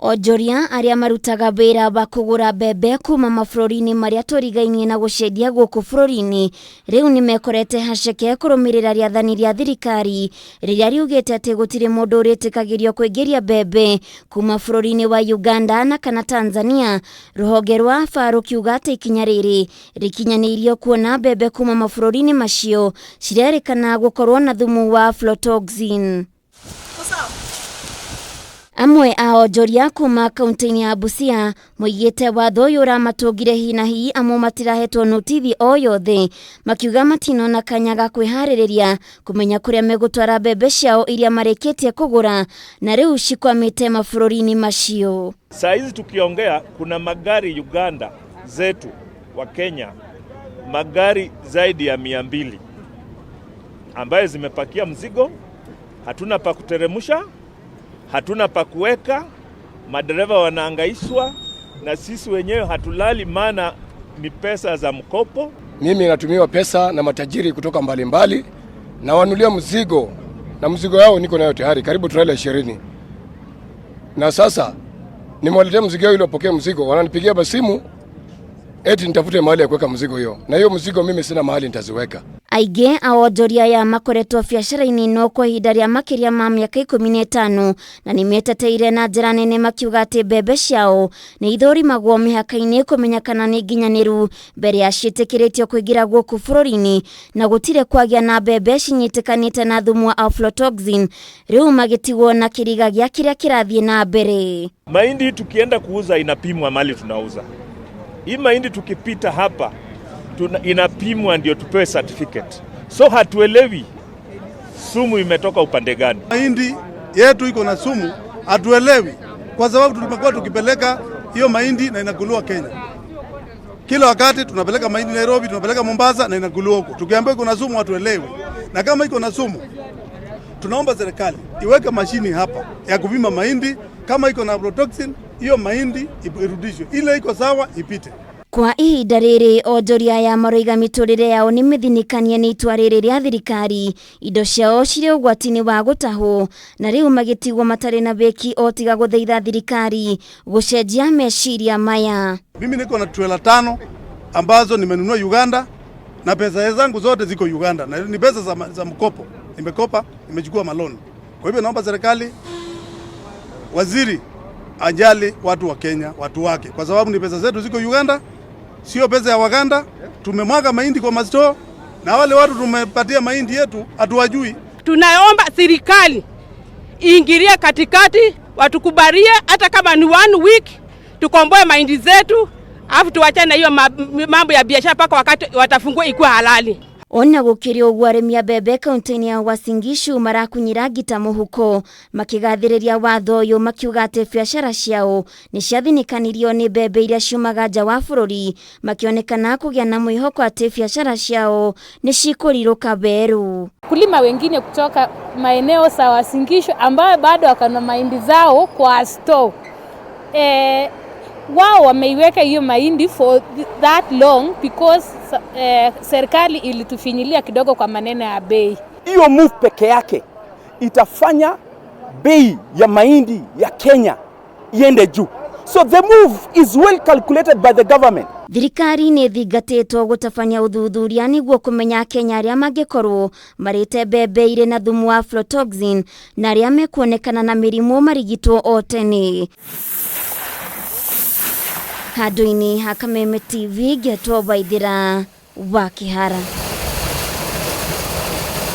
Onjoria arĩa marutaga wĩra wa kũgũra mbembe kuma mabũrũri-inĩ marĩa tũrigainie na gũciendia gũkũ bũrũri-inĩ rĩu nĩmekorete haceke kũrũmĩrĩra rĩathani rĩa thirikari rĩrĩa riugĩte atĩ gũtirĩ mũndũ ũrĩtĩkagĩrio kũingĩria mbembe kuma bũrũri-inĩ wa Uganda na kana Tanzania. Rũhonge rwa AFA rũkiuga atĩ ikinya rĩrĩ rĩkinyanĩirio kuona mbembe kuma mabũrũri-inĩ macio cirerĩkana gũkorwo na thumu wa aflatoxin. Amwe a onjoria kuma kaunti-inĩ ya Busia moigĩte watho ũyũ ũramatũngire hi na hi amu matirahetwo notithi o yothe, makiuga matinona kanya ga kwĩharĩrĩria kũmenya kũrĩa megũtwara mbembe ciao iria marĩkĩtie kũgũra na rĩu cikwamĩte mabũrũri-inĩ macio. Saa hizi tukiongea, kuna magari Uganda zetu wa Kenya, magari zaidi ya 200 ambayo zimepakia mzigo, hatuna pa kuteremsha, hatuna pa kuweka, madereva wanaangaishwa na sisi wenyewe hatulali, maana ni pesa za mkopo. Mimi natumiwa pesa na matajiri kutoka mbalimbali na wanulia mzigo na mzigo yao niko nayo tayari karibu trailer 20, na sasa nimewaletea mzigo yao ili wapokee mzigo, wananipigia basimu eti nitafute mahali ya kuweka mzigo hiyo, na hiyo mzigo mimi sina mahali nitaziweka. Aingĩ a onjoria aya makoretwo biacara-inĩ ĩno kwa ihinda rĩa makĩria ma mĩaka 15 na nĩmeteteire na njĩra nene makiuga atĩ mbembe ciao nĩ ithũrimagwo mĩhaka-inĩ kũmenya kana nĩ nginyanĩru mbere ya ciĩtĩkĩrĩtio kũingĩra gũkũ bũrũri-inĩ, na gũtirĩ kwagĩa na mbembe cinyitĩkanĩte na thumu wa aflatoxin, rĩu magĩtigwo na kĩriga gĩa kĩrĩa kĩrathiĩ na mbere. Mahindi tukienda kuuza inapimwa mali tunauza. Hii mahindi tukipita hapa inapimwa ndio tupewe certificate. So hatuelewi sumu imetoka upande gani. Mahindi yetu iko na sumu, hatuelewi kwa sababu tulikuwa tukipeleka hiyo mahindi na inakuliwa Kenya. Kila wakati tunapeleka mahindi Nairobi, tunapeleka Mombasa na inakuliwa huko. Tukiambiwa iko na sumu hatuelewi. Na kama iko na sumu, tunaomba serikali iweke mashini hapa ya kupima mahindi. Kama iko na aflatoxin, hiyo mahindi irudishwe. Ile iko sawa ipite. Kwa ihinda rĩrĩ onjoria aya maroiga mĩtũrĩre yao nĩ mĩthinĩkanie nĩ itua rĩrĩ rĩa thirikari, indo ciao cirĩ ũgwati-inĩ wa gũtahwo na rĩu magĩtigwo matarĩ na wĩki o tiga gũthaitha thirikari gũcenjia meciria maya. Mimi niko na trela 5 ambazo nimenunua Uganda na pesa zangu zote ziko Uganda na ni pesa za mkopo. Nimekopa, nimechukua maloni. Kwa hivyo naomba serikali, waziri ajali watu wa Kenya, watu wake, kwa sababu ni pesa zetu ziko Uganda, sio pesa ya Waganda. Tumemwaga mahindi kwa masto na wale watu tumepatia mahindi yetu hatuwajui. Tunaomba serikali iingilie katikati, watukubalie hata kama ni 1 week tukomboe mahindi zetu, alafu tuachane na hiyo mambo ya biashara mpaka wakati watafungua ikuwe halali. Ona gũkĩrĩ ũguo arĩmi a mbembe kaunti-inĩ ya Uasin Gishu marakunyĩra ngita mũhuko makĩgathĩrĩria watho ũyũ makiuga atĩ biacara ciao nĩ ciathinĩkanirio nĩ mbembe iria ciumaga nja wa bũrũri, makĩonekana kũgĩa na mwĩhoko atĩ biacara ciao nĩ cikũrirũka werũ. Kulima wengine kutoka maeneo za Uasin Gishu ambayo bado wakana mahindi zao kwa store. Wao wameiweka hiyo mahindi for that long because serikali ilitufinyilia kidogo kwa maneno ya bei. Hiyo move peke yake itafanya bei ya mahindi ya Kenya iende juu. So the move is well calculated by the government. Thirikari nĩ ĩthingatĩtwo gũtabania ũthuthuria nĩguo kũmenya Akenya arĩa mangĩkorwo marĩte mbembe irĩ na thumu wa aflatoxin na arĩa mekuonekana na mĩrimũ marigitwo o tene. Handũ-inĩ ha Kameme TV, ngetwo Waithĩra wa Kĩhara.